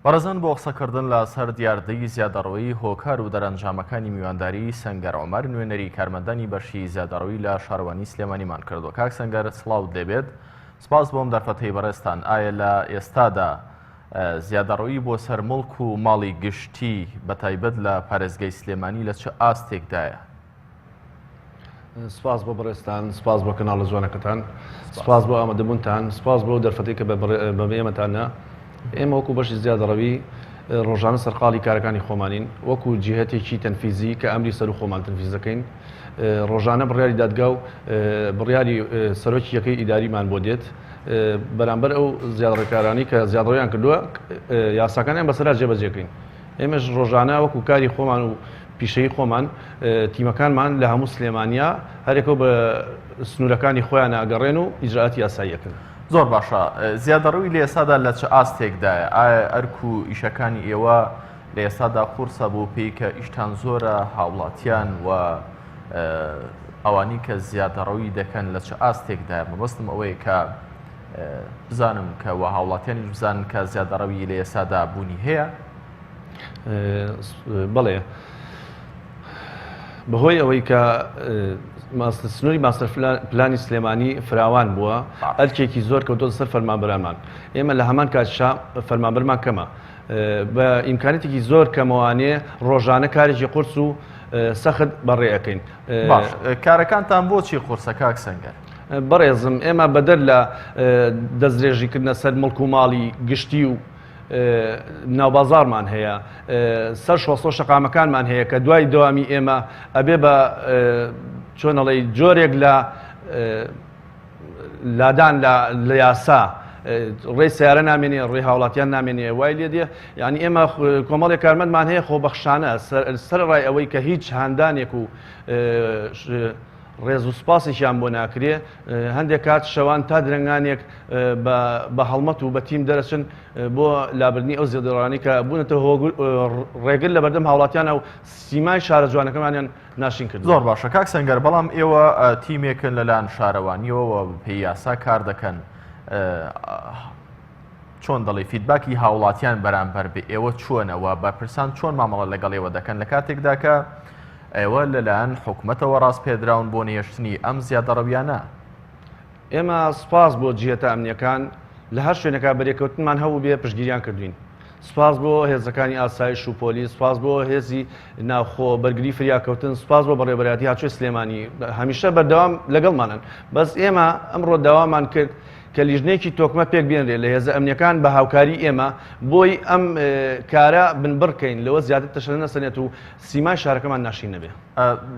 بەڕێزان بۆ قسەکردن لە سەر دیاردەی زیادەڕۆیی هۆکار و دەرەنجامەکانی میوانداری سەنگەر عومەر نوێنەری کارمەندانی بەشی زیادەڕۆیی لە شارەوانی سلێمانیمان کردووە. کاک سەنگەر سڵاوت لێبێت. سپاس بۆم دەرفەتەی بەڕێزتان. ئایا لە ئێستادا زیادەڕۆیی بۆ سەر موڵک و ماڵی گشتی بەتایبەت لە پارێزگای سلێمانی لە چ ئاستێکدایە؟ سپاس بۆ بەڕێزتان، سپاس بۆ کەناڵە جوانەکەتان، سپاس بۆ ئامادەبوونتان، سپاس بۆ دەرفەتەی کە بە ئێمەتان نا. ئێمە وەکو بەشی زیادەڕەوی ڕۆژانە سەرقاڵی کارەکانی خۆمانین، وەکو جیهەتێکی تەنفیزی کە ئەمری سەروو خۆمان تەنفیز دەکەین. ڕۆژانە بڕیاری دادگا و بڕیاری سەرۆکی یەکەی ئیداریمان بۆ دێت بەرامبەر ئەو زیادەڕێکارانەی کە زیادەڕەویان کردووە یاساکانیان بەسەرا جێبەجێکەین. ئێمەش ڕۆژانە وەکو کاری خۆمان و پیشەیی خۆمان تیمەکانمان لە هەموو سلێمانیا هەرێکەو بە سنوورەکانی خۆیان ئەگەڕێن و ئیجرائاتی یاسایی ئەکەن. زۆر باشە زیادەڕەوی لە ئێستادا لە چ ئاستێکدایە؟ ئایا ئەرک و ئیشەکانی ئێوە لە ئێستادا قورسە بۆ پێی کە ئیشتان زۆرە هاوڵاتیان و ئەوانی کە زیادەڕەوی دەکەن لە چ ئاستێکدایە؟ مەبەستم ئەوەیە کە بزانم کە وە هاوڵاتیانیش بزانن کە زیادەڕەوی لە ئێستادا بوونی هەیە؟ بەڵێ بەهۆی ئەوەی کە سنووری ماستەر پلانی سلێمانی فراوان بووە ئەرکێکی زۆر کەوتۆتە سەر فەرمانبەرانمان ئێمە لە هەمان کاتشا فەرمانبەرمان کەمە بە ئیمکانیتێکی زۆر کەمەوانێ ڕۆژانە کارێکی قورس و سەخت بەڕێ ئەەکەین. باش کارەکانتان بۆچی قورسە کاک سەنگەر؟ بەڕێزم ئێمە بەدەر لە دەستدرێژیکردنە سەر مڵک و ماڵی گشتی و ناوبازاڕمان هەیە، سەر شۆستە و شەقامەکانمان هەیە کە دوای دەوامی ئێمە ئەبێ بە چۆن ئەڵێی جۆرێک لە لادان لە یاسا ڕێی سیارە نامێنێ ڕێی هاوڵاتیان نامێنێ وای لێ دێ یعنی ئێمە کۆمەڵێک کارمەندمان هەیە خۆبەخشانە سەرڕای ئەوەی کە هیچ هاندانێک و ڕێز و سوپاسێکیان بۆ ناکرێ، هەندێک کات شەوان تا درەنگانێک بە هەڵمەت و بە تیم دەرەچن بۆ لابردنی ئەو زێدەڕۆیانەی کە بوونەتە ڕێگر لە بەردەم هاوڵاتیانە و سیمای شارە جوانەکەمانیان ناشرین کردووە. زۆر باشە کاک سەنگەر، بەڵام ئێوە تیمێکن لەلایەن شارەوانییەوە و بەپێی یاسا کار دەکەن، چۆن دەڵێی feedback ی هاوڵاتیان بەرامبەر بە ئێوە چۆنە و بەرپرسان چۆن مامەڵە لەگەڵ ئێوە دەکەن لە کاتێکدا کە ئێوە لەلایەن حکومەتەوە ڕاسپێردراون بۆ نەهێشتنی ئەم زیادەڕەویانە؟ ئێمە سوپاس بۆ جیهەتە ئەمنیەکان لە هەر شوێنێکا بەرێکەوتنمان هەبووبێ پشتگیریان کردوین. سوپاس بۆ هێزەکانی ئاسایش و پۆلیس، سوپاس بۆ هێزی ناوخۆ، بەرگری فریاکەوتن، سوپاس بۆ بەڕێوەبەرایەتی هاتوچۆی سلێمانی هەمیشە بەردەوام لەگەڵمانن. بەس ئێمە ئەمڕۆ داوامان کرد کە لیژنەیەکی تۆکمە پێک بێنرێ لە هێزە ئەمنیەکان بە هاوکاری ئێمە بۆی ئەم کارە بنبڕ کەین لەوە زیاتر تەشەنە نەسەنێت و سیمای شارەکەمان ناشرین نەبێ.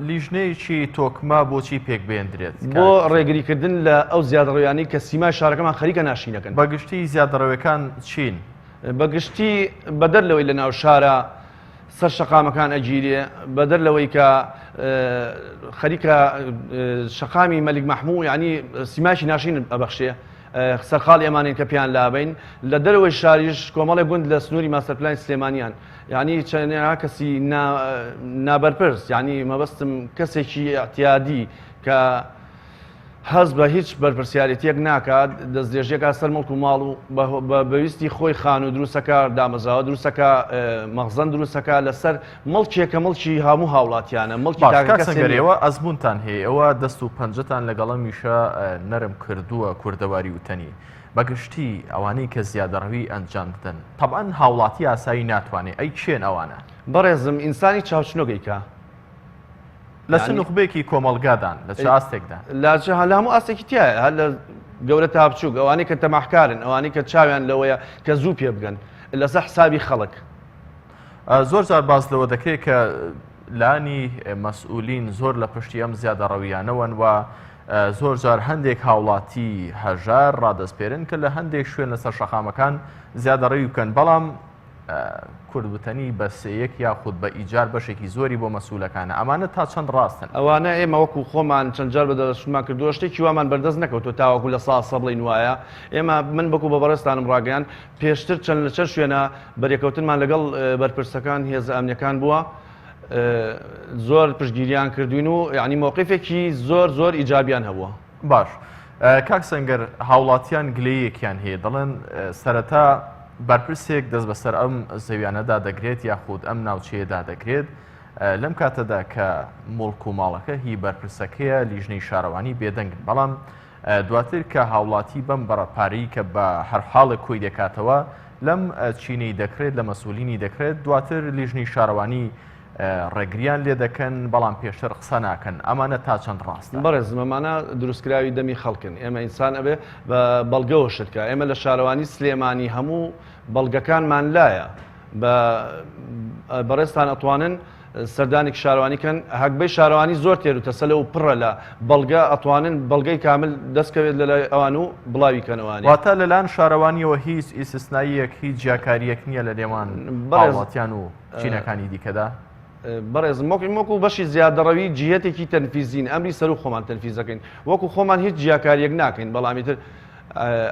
لیژنەیەکی تۆکمە بۆچی پێک بێندرێت؟ بۆ ڕێگریکردن لە ئەو زیادەڕەویانەی کە سیمای شارەکەمان خەریکە ناشرینەکەن. بە گشتی زیادەڕەوێکان چین؟ بە گشتی بەدەر لەوەی لە ناو شارە سەر شەقامەکان ئەگیرێ، بەدەر لەوەی کە خەریکە شەقامی مەلیک مەحموو یانی سیمایەکی ناشرین ئەبەخشێ، سەرقاڵی ئەمانەین کە پێیان لابەین. لە دەرەوەی شاریش کۆمەڵێک گوند لە سنووری ماستەرپلانی سلێمانیان یانی چەندین کەسی نابەرپرس یانی مەبەستم کەسێکی ئیعتیادی کە هەست بە هیچ بەرپرسیارێتیەک ناکات، دەستدرێژیەکات سەر موڵک و ماڵ و بە ویستی خۆی خانوو دروستەکا، دامەزراوە دروستەکا، مەخزەن دروستەکا لەسەر موڵکێک کە موڵکی هەموو هاوڵاتیانە، موڵکی باش کاک تاکە کەسێ سەنگەر نییە. ئێوە ئەزموونتان هەیە، ئێوە دەست و پەنجەتان لەگەڵ ئەم ئیشە نەرم کردووە کوردەواری وتەنی، بە گشتی ئەوانەی کە زیادەڕەوی ئەنجام دەدەن، تەبعەن هاوڵاتی ئاسایی ناتوانێ، ئەی کێن ئەوانە؟ بەڕێزم ئینسانی چاوچنۆک ئەیکا. لە چ نوخبەیەکی کۆمەڵگادان؟ لە چ ئاستێکدان؟ لە چ لە هەموو ئاستێکی تایە، هەر لە گەورە تا بچووک، ئەوانەی کە تەماحکارن، ئەوانەی کە چاویان لەوەیە کە زوو پێ بگەن لەسەر حسابی خەڵک. زۆر جار باس لەوە دەکرێت کە لانی مەسئولین زۆر لە پشتی ئەم زیادەڕەویانەوەن و زۆر جار هەندێک هاوڵاتی هەژار ڕادەسپێرن کە لە هەندێک شوێن لەسەر شەقامەکان زیادەڕەوی بکەن، بەڵام کورد وتەنی بە سێیەک یاخود بە ئیجار بەشێکی زۆری بۆ مەسولەکانە ئەمانە تا چەند ڕاستن؟ ئەوانە ئێمە وەکو خۆمان چەند جار بەدەستمان کردووە شتێکی وامان بەردەست نەکەوتووە تاوەکو 100% بڵێین وایە ئێمە من وەکو بە بەڕێزتانم ڕاگەیاند پێشتر چەند لە چەند شوێنە بەرێکەوتنمان لەگەڵ بەرپرسەکان هێزە ئەمنیەکان بووە زۆر پشتگیریان کردوین و یعنی مەوقیفێکی زۆر زۆر ئیجابیان هەبووە. باش کاک سەنگەر هاوڵاتیان گلەیەکیان هەیە دەڵێن سەرەتا. بەرپرسێک دەست بەسەر ئەم زەویانەدا دەگرێت یاخود ئەم ناوچەیەدا دەگرێت لەم کاتەدا کە موڵک و ماڵەکە هی بەرپرسەکەیە لیژنەی شارەوانی بێدەنگن بەڵام دواتر کە هاوڵاتی بەم بڕە پارەی کە بە هەر حاڵێک کۆی دەکاتەوە لەم چینەی دەکرێت لە مەسئولینی دەکرێت دواتر لیژنەی شارەوانی ڕێگریان لێ دەکەن بەڵام پێشتر قسە ناکەن ئەمانە تا چەند ڕاستە؟ بەڕێزم ئەمانە دروستکراوی دەمی خەڵکن ئێمە ئینسان ئەبێ بە بەڵگەوە شت کا ئێمە لە شارەوانی سلێمانی هەموو بەڵگەکانمان لایە بە بەڕێزتان ئەتوانن سەردانێک شارەوانی کەن هەگبەی شارەوانی زۆر تێر و تەسەلە و پڕە لە بەڵگە ئەتوانن بەڵگەی کامل دەستکەوێت لە لای ئەوان و بڵاوی کەنەوانی. واتە لەلایەن شارەوانیەوە هیچ ئیسسناییەک هیچ جیاکارییەک نییە لە نێوان هاوڵاتیان و چینەکانی دیکەدا؟ بەڕێزم وەک وەکو بەشی زیادەڕەوی جیهەتێکی تەنفیزین ئەمری سەرو خۆمان تەنفیزەکەین وەکو خۆمان هیچ جیاکاریەک ناکەین بەڵام ئیتر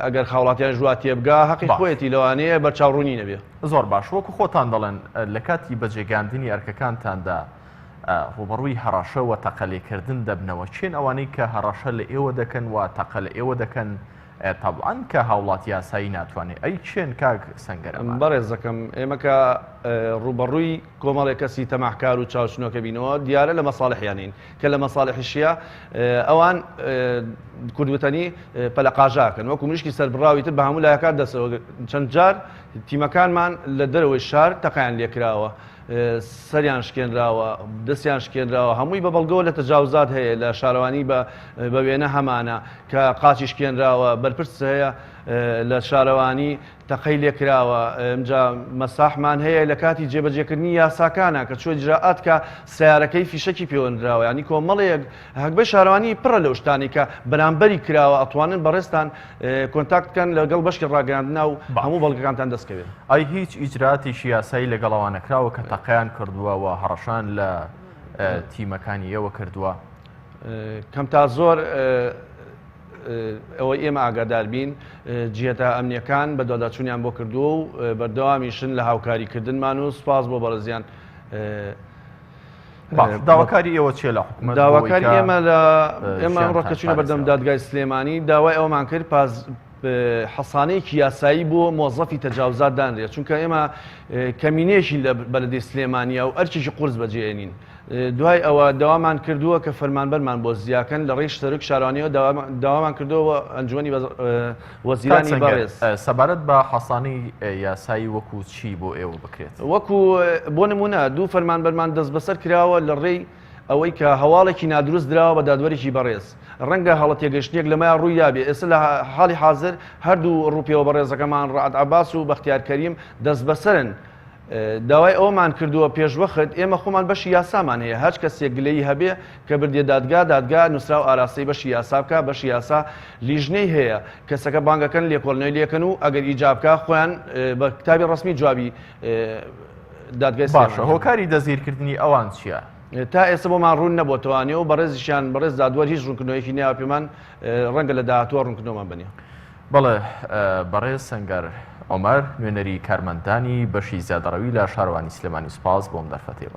ئەگەر هاوڵاتیانیش وا تێبگا هەقی خۆیەتی لەوانەیە بەرچاوڕوونی نەبێ. زۆر باش وەکو خۆتان دەڵێن لە کاتی بەجێگەیاندنی ئەرکەکانتاندا ڕووبەڕووی هەڕەشە و تەقەلێکردن دەبنەوە کێن ئەوانەی کە هەڕەشە لە ئێوە دەکەن و تەقە لە ئێوە دەکەن تەبعەن کە هاوڵاتی ئاسایی ناتوانێ ئەی کێن کاک سەنگەر ئەمانە؟ بەڕێزەکەم ئێمە کە ڕووبەڕووی کۆمەڵێک کەسی تەماحکار و چاوچنۆکە بینەوە دیارە لە مەساڵحیانین کە لە مەساڵحیشیە ئەوان کورد وتەنی پەلەقاژاکەن وەکو مشکی سەربڕاوی تر بە هەموو لایەکان دەسەوە چەند جار تیمەکانمان لە دەرەوەی شار تەقیان لێکراوە سەریان شکێنراوە دەستیان شکێنراوە هەمووی بە بەڵگەوە لە تەجاوزات هەیە لە شارەوانی بە بە وێنە هەمانە کە قاچی شکێنراوە بەرپرس هەیە لە شارەوانی تەقەی لێکراوە ئمجا مەساحمان هەیە لە کاتی جێبەجێکردنی یاساکانە کە چوە ئیجرائات کە سیارەکەی فیشەکی پێوەنراوە ینی کۆمەڵەیەک هەگبەی شارەوانی پڕە لەو شتانەی کە بەرامبەری کراوە ئەتوانن بەڕێزتان کۆنتاکت بکەن لەگەڵ بەشی ڕاگەیاندنا و هەموو بەڵگەکانتان دەست کەوێت. ئای هیچ ئیجراتێکی یاسایی لەگەڵ ئەوان نەکراوە کە تەقەیان کردووە و هەڕەشەیان لە تیمەکانی ئێوە کردووە؟ کەم تا زۆر ئەوەی ئێمە ئاگادار بین جیهەتە ئەمنیەکان بەدواداچوونیان بۆ کردووە و بەردەوامیشن لە هاوکاریکردنمان و سوپاس بۆ بەڕێزیان. باش داواکاری ئێوە چیە لە حکومەت داواکاری ئێمە لە ئێمە ئەمڕۆ کە چوینە بەردەم دادگای سلێمانی داوای ئەومان کرد پاس حەسانەیەکی یاسایی بۆ مۆزەفی تەجاوزات دانرێت چونکە ئێمە کەمینەیەکی لە بەلەدی سلێمانیە و ئەرکێکی قورس بەجێێنین دوای ئەوە داوامان کردووە کە فەرمانبەرمان بۆ زیاکەن لە ڕێی سەرۆک شارانیەوە داوامان کردووە ئەنجومەنی وەزیرانی بەڕێز. سەبارەت بە حەسانەی یاسایی وەکو چی بۆ ئێوە بکرێت؟ وەکو بۆ نمونە دوو فەرمانبەرمان دەستبەسەر کراوە لە ڕێی ئەوەی کە هەواڵێکی نادروست دراوە بە دادوەرێکی بەڕێز ڕەنگە هەڵە تێگەشتنێک لەمەیا ڕووی دابێ ئێستا لە حاڵی حازر هەردوو ڕووپێوە بەڕێزەکەمان ڕەعد عەباس و بەختیار کەریم دەستبەسەرن داوای ئەوەمان کردووە پێشوەخت ئێمە خۆمان بەشی یاسامان هەیە هەرچ کەسێک گلەیی هەبێ کە بردیە دادگا دادگا نوسراو ئاراستەی بەشی یاسا بکا بەشی یاسا لیژنەی هەیە کەسەکە بانگەکەن لێکۆڵینەوەی لێکەن و ئەگەر ئیجاب بکا خۆیان بە کتابی ڕەسمی جوابی دادگای باشە سلێمانی هۆکاری دەستگیرکردنی ئەوان چییە؟ تا ئێستا بۆمان ڕوون نەبۆتەوانێ و بەڕێزیشیان بەڕێز دادوەر هیچ ڕوونکردنەوەیەکی نەیاوە پێمان ڕەنگە لە داهاتووە ڕوونکردنەوەمان بەنێ. بەڵێ بەڕێز سەنگەر عومەر نوێنەری کارمەندانی بەشی زیادەڕەوی لە شارەوانی سلێمانی سوپاس بۆ ئەم دەرفەتەی.